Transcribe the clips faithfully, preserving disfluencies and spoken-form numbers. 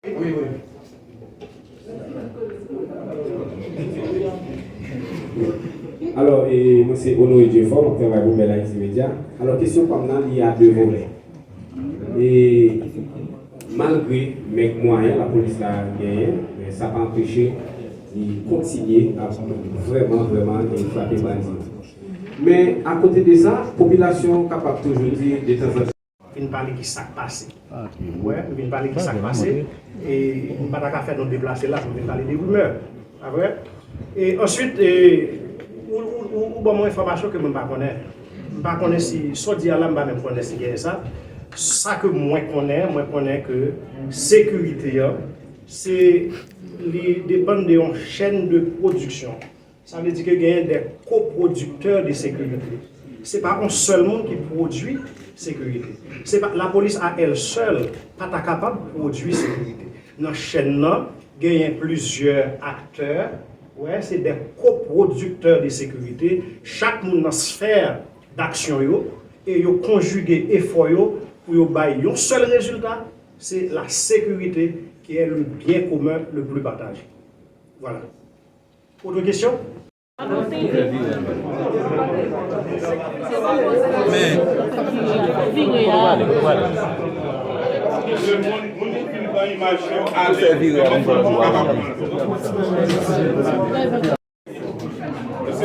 Alò, e, mwen se Honoré Dieuffort, mwen travay pou Bèl Ayiti Medya. Alò, kesyon pa m nan, li a de volè. E malgre mank mwayen lapolis la genyen, men sa pa anpeche li kontinye ap vrèman, vrèman, e frape bandi. Men akote de sa, popilasyon kapab toujou di detanzantan. Vin pale ki sa k pase. Ou wè, m vin pale ki sa k pase. E m pa ta ka fè nou deplase la pou m vin pale de rimè. Pa vre? E answit, e, ou, ou, ou, ou ban m yon enfòmasyon ke mwen pa konnen. M pa konnen si sa w di a la, m pa menm konnen si genyen sa. Sa ke mwen konnen, mwen konnen ke sekirite an, se, li depann de yon chèn de pwodiksyon. Sa vle di ke genyen de kopwodiktè de sekirite. Se pa yon sèl moun ki pwodui sekirite. Se pa, lapolis a èl sèl pa ta kapab pwodui sekirite. Nan chèn nan, genyen plizyè aktè, wè, se de kopwodiktè de sekirite. Chak moun nan sfè daksyon yo, e yo konjige efò yo pou yo bay yon sèl rezilta, se la sécurité qui est le bien commun le plus partagé. Voilà. Autre question? Mesye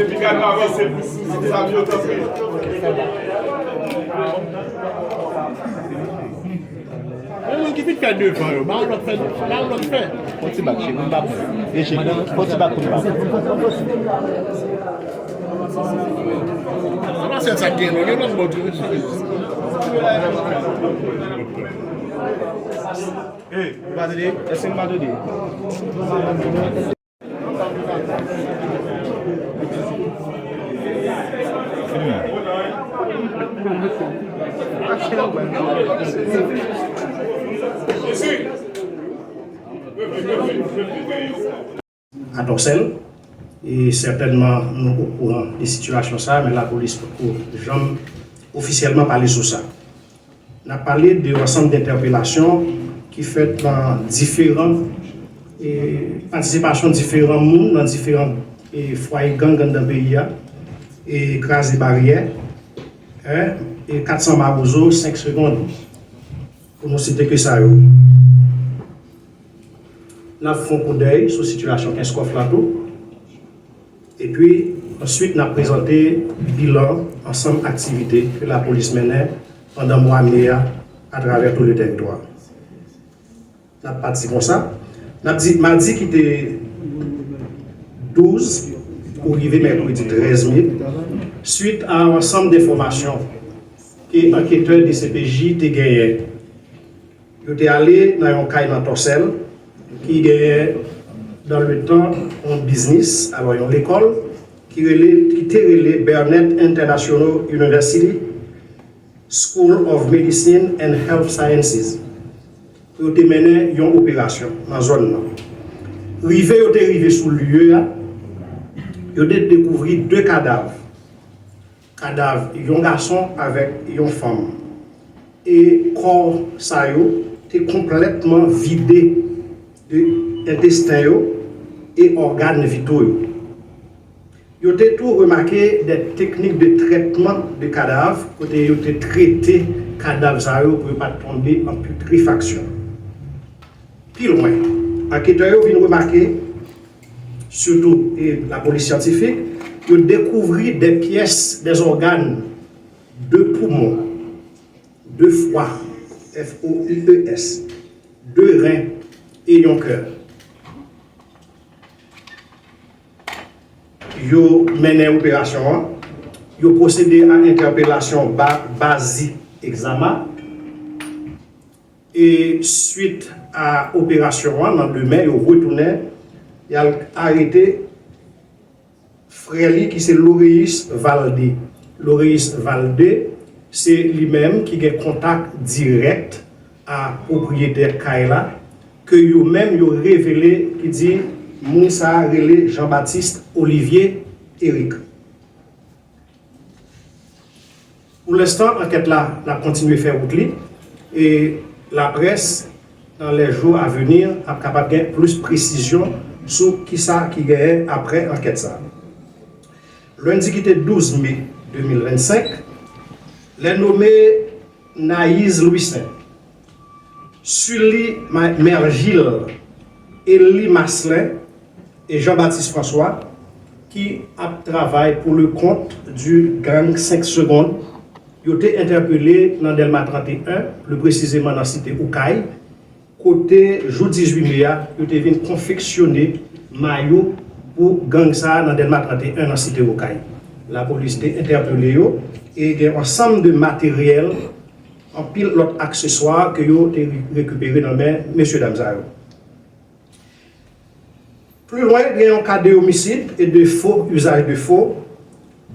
Piga nou avanse pou sou zam yo, tanpri. Yon moun ki vin fè devan yo, ba yon lòt fè, ba yon lòt fè. Fon ti bak, cheri, m pa pran. Vye cheri, fon ti bak pou m pa pran. Se pa sèl sa k gen, non, gen lòt bò tou, wi. Ey, ou pa tande? Èske m pa tande? A Tòsèl, e sètènman nou okouran de sitiyasyon sa a, men lapolis poko janm ofisyèlman pale sou sa. N ap pale de yon ansanm de entèpelasyon ki fèt nan diferan, e, patisipasyon diferan moun nan diferan, e, fwaye gang anndan peyi a, e, kraze baryè, en, e, kat san mawozo, senk segonn, pou nou site ke sa yo. N ap fè yon koudèy sou sitiyasyon Kenskòf la tou. Epi, answit, n ap prezante bilan ansanm aktivite ke lapolis mennen pandan mwa me a atravè tout le tèritwa. N ap pati konsa. N ap di, madi ki te douz pou rive mèkredi trèz me, swit a yon ansanm de enfòmasyon ke anketè D C P J te genyen. Yo te ale nan yon kay nan Tòsèl ki genyen dans le temps yon biznis, alò yon lekòl ki rele, ki te rele Burnett International University School of Medicine and Health Sciences. Pou yo te mennen yon operasyon nan zòn nan. Rive yo te rive sou lye a, yo te dekouvri de kadav. Kadav yon gason avèk yon fanm. E kò sa yo te konplètman vide de entesten yo e ògàn vito yo. Yo te tou remake de teknik de trètman de kadav, kote yo te trete kadav sa yo pou yo pa t tonbe an putrefaksyon. Pi lwen, anketè yo vin remake, sitou, e, lapolis syantifik, yo dekouvri de pyès, de ògàn, de poumon, de fwa, F O I E S, de ren e yon kè. Yo mennen operasyon an. Yo pwosede a entèpelasyon Ba-, Bazi Exama. E swit a operasyon an, nan demen, yo retounen, y al arete frè li ki se Loreus Valdé. Loreus Valdé, se li menm ki gen kontak dirèk a pwopriyetè kay la, ke yo menm yo revele, ki di moun sa a rele Jean Baptiste Olivier Eric. Pou lenstan, ankèt la, l ap kontinye fè wout li, e laprès Dans les jours à venir, ap kapab gen plis presizyon sou kisa ki genyen apre ankèt sa. Lendi ki te douz me de mil vennsenk, les nommés Nayiz Louissaint, Sully Ma- Mergil, Eli Maslin e Jean Baptiste François, ki ap travay pour le compte du gang cinq secondes, yo te entèpele nan Dèlma trannteyen, pli presizeman nan site Okay, kote jou dizuit me a, yo te vin konfeksyone mayo pou gang sa a nan Dèlma trannteyen nan site Okay. Lapolis te entèpele yo e gen ansanm de materyèl, anpil lòt akseswa ke yo te rekipere nan men mesye dam sa yo. Pli lwen, gen yon ka de omisid e de fo, usage de faux.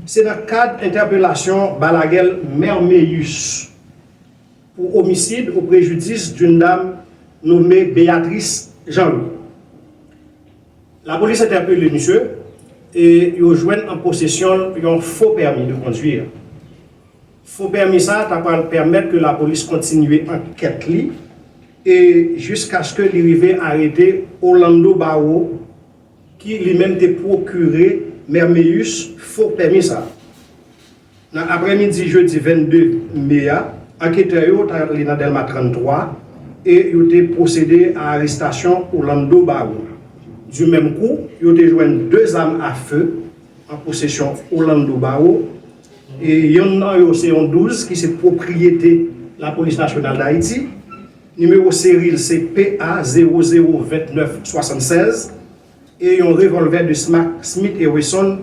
Se nan kad entèpelasyon Balaguel Mermeus pour homicide au préjudice d'une dame nommée Béatrice Jean-Louis. Lapolis entèpele misye e yo jwenn an posesyon l yon fo pèmi de kondwi. Fo pèmi sa a ta pral pèmèt ke lapolis kontinye ankèt li e jiskaske li rive arete Orlando Barreau, ki li menm te pwokire Mermeus fo pèmi sa a. Nan aprèmidi jedi vennde me a, anketè yo t ale nan Dèlma tranntwa e yo te pwosede a arestasyon Orlando Barreau. Du même coup, yo te jwenn de zam a fe an posesyon Orlando Barreau. E yonn nan yo se yon douz ki se pwopriyete Lapolis Nasyonal d Ayiti. Nimewo seri l se P A zewo zewo vennèf swasannsèz e yon revòlvè de Smack Smith et Wesson,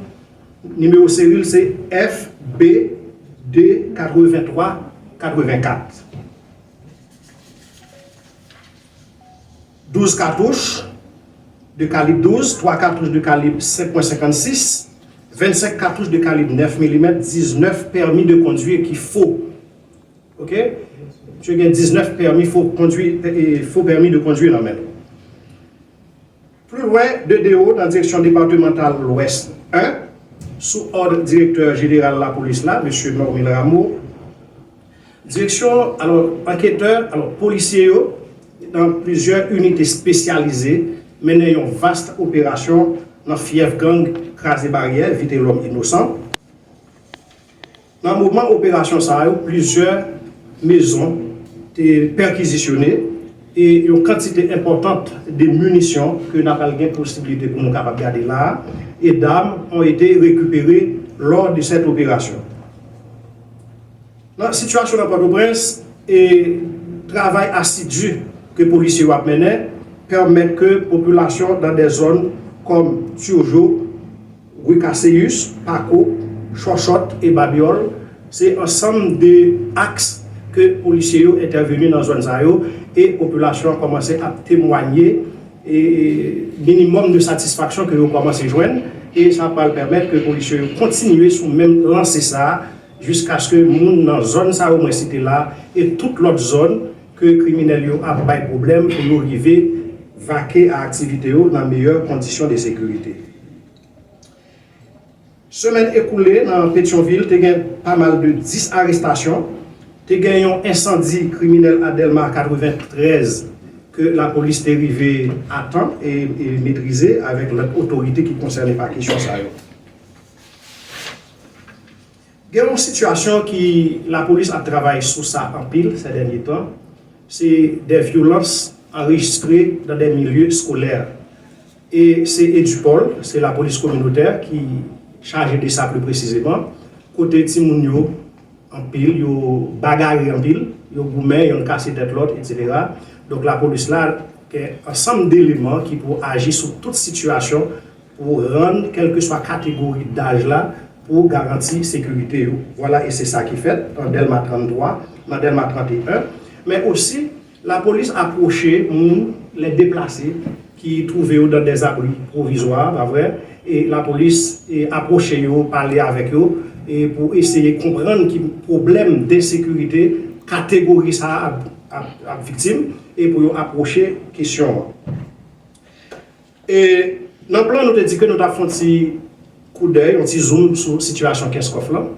nimewo seri l se F B de katrevenntwa katrevenkat. Douz katouch de kalib douz, twa katouch de kalib senk pwen senkannsis, vennsenk katouch de kalib nèf milimèt, diznèf pèmi de kondwi ki fo. Oke? Misye gen diznèf pèmi fo kondwi, e, fo pèmi de kondwi nan men l. Pli lwen, de Dewo nan direksyon depatmantal Lwès en, sou òd direktè jeneral lapolis la, mesye Normil Rameau. Direksyon, alò, anketè, alò, polisye yo, nan plizyè inite espesyalize, mennen yon vast operasyon nan fyèf gang Kraze Baryè, Vitelòm Inosan. Nan moman operasyon sa yo, plizyè mezon te pèkizisyone e yon kantite enpòtant de minisyon ke n ap al gen posiblite pou nou kapab gade la a, e dam ont été récupérées lors de cette opération. Nan sitiyasyon nan Pòtoprens, e travay asidi ke polisye yo ap mennen pèmèt ke popilasyon nan de zòn kòm Turgeau, Rue Casséus, Paco, Chòchòt e Babyòl, se ansanm de aks ke polisye yo entèveni nan zòn sa yo e popilasyon an kòmanse ap temwanye e minimòm de satisfaksyon ke yo kòmanse jwenn e sa pral pèmèt ke polisye yo kontinye sou menm lanse sa a jiskaske moun nan zòn sa yo mwen site la e tout lòt zòn ke kriminèl yo ap bay pwoblèm pou yo rive vake a aktivite yo nan meyè kondisyon de sekirite. Semèn ekoule nan Petyonvil te gen pa mal de dis arestasyon, te gen yon ensandi kriminèl a Dèlma katreventrèz ke lapolis te rive a tan e, e metrize avèk lòt otorite ki konsène pa kesyon sa yo. Gen yon sitiyasyon ki lapolis ap travay sou sa anpil sè dènye tan, se de vyolans anrejistre dan de milye eskolè. E se Edupol, se lapolis kominotè ki chaje de sa pli presizeman, kote timoun yo anpil, yo bagare anpil, yo goumen, yonn kase tèt lòt, etsetera. Donk lapolis la gen ansanm de eleman ki pou aji sou tout sitiyasyon pou rann kèlkeswa kategori daj la pou garanti sekirite yo. Vwala, e se sa ki fèt nan Dèlma tranntwa, nan Dèlma tranteyen, men osi lapolis apwoche moun, les déplacés, ki twouve yo dan dèzabri pwovizwa, pa vre? E lapolis e apwoche yo, pale avèk yo e pou eseye konprann ki pwoblèm de sekirite kategori sa a ap, ap, ap viktim e pou yo apwoche kesyon an. E nan plan nou te di ke nou t ap fè yon ti koudèy, yon ti zoom sou sitiyasyon Kenskòf lan.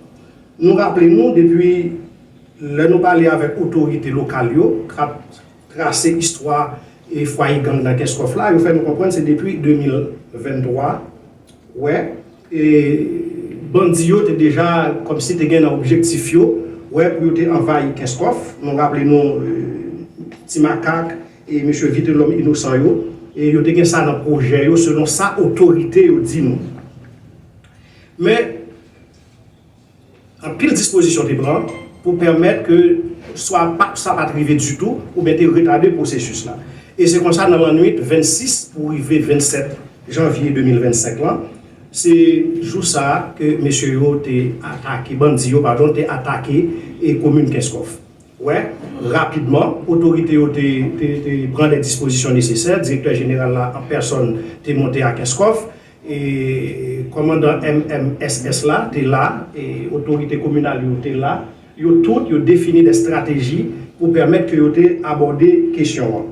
Nou raple nou depi lè nou pale avèk otorite lokal yo k ap trase istwa e fwaye gang nan Kenskòf la, yo fè nou konprann se depi de mil venntwa, wè, e bandi yo te deja kòmsi te gen nan objektif yo, wè, pou yo te anvayi Kenskòf. Nou raple nou, e, Ti Makak e mesye Vitelhomme Innocent yo, e yo te gen sa nan pwojè yo, selon sa otorite yo di nou. Men, anpil dispozisyon te pran pou pèmèt ke swa pa, sa pa t rive ditou, oubyen te retade pwosesis la. E se konsa, nan lannwit vennsis pou rive vennsèt janvye de mil vennsenk lan, se jou sa a ke mesye yo te atake, bandi yo, padon, te atake e komin Kenskòf. Wè, rapidman, otorite yo te, te, te pran de dispozisyon nesesè. Direktè jeneral la, an pèsòn, te monte a Kenskòf. E kòmandan M M S S la te la, e otorite kominal yo te la. Yo tout, yo defini de estrateji pou pèmèt ke yo te abòde kesyon an.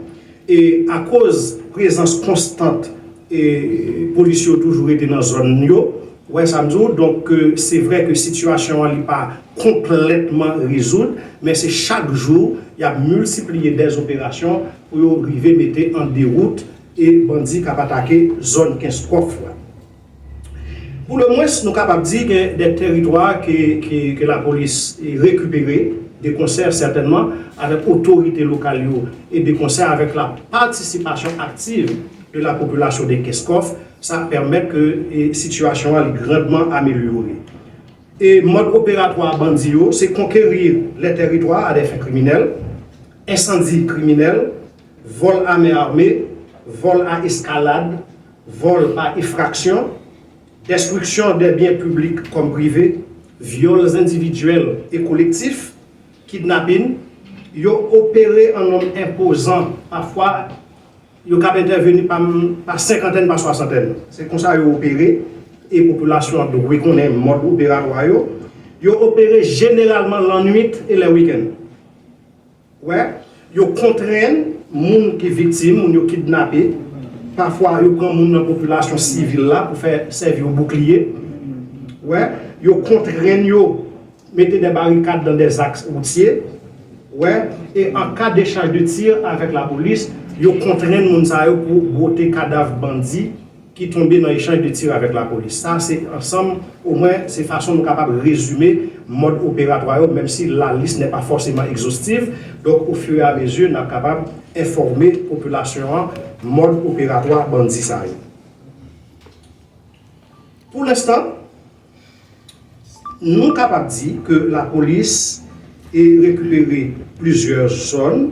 E akoz prezans konstant e polis yo toujou rete nan zòn yo, wè sa m di w, donk, e, se vre ke sitiyasyon an li pa konplètman rezoud, men se chak jou y ap miltipliye de operasyon pou yo rive mete an dewout e bandi k ap atake zòn Kenskòf la. Pou le mwens, nou kapab di gen de teritwa ke, ke, ke lapolis rekipere de konsè sètènman avèk otorite lokal yo e de konsè avèk la patisipasyon aktiv de la popilasyon de Kenskòf, sa pèmèt ke, e, sitiyasyon an li grandman amelyore. E mòd operatwa bandi yo, se konkeri le teritwa a de fen kriminèl, ensandi kriminèl, vòl a men ame, vòl a eskalad, vòl pa enfraksyon, destriksyon de byen piblik kòm prive, vyòl endividyèl e kolektif, kidnapin, yo opere an nonb enpozan, pafwa yo kab entèveni pa, pa senkantèn, pa swasantèn. Se konsa yo opere, e popilasyon an dwe konnen mòd operatwa yo. Yo opere jeneralman lannwit e lè wikenn. Wè, yo kontrenn moun ki viktim, moun yo kidnape. Pafwa, yo pran moun nan popilasyon sivil la pou fè sèvi yon boukliye. Wè, yo kontrenn yo mete de barikad nan de zaks woutye. Wè, e an ka de echaj de tir avèk lapolis, yo kontrenn moun sa yo pou bwote kadav bandi ki tonbe nan echanj de tir avèk lapolis. Sa se ansanm, omwen, se fason nou kapab rezime mòd operatwa yo, menm si la liste n'est pas forcément exhaustive. Donk, au fur et à mesure, n ap kapab enfòme popilasyon an mòd operatwa bandi sa yo. Pou lenstan, nou kapab di ke lapolis e rekipere plizyè zòn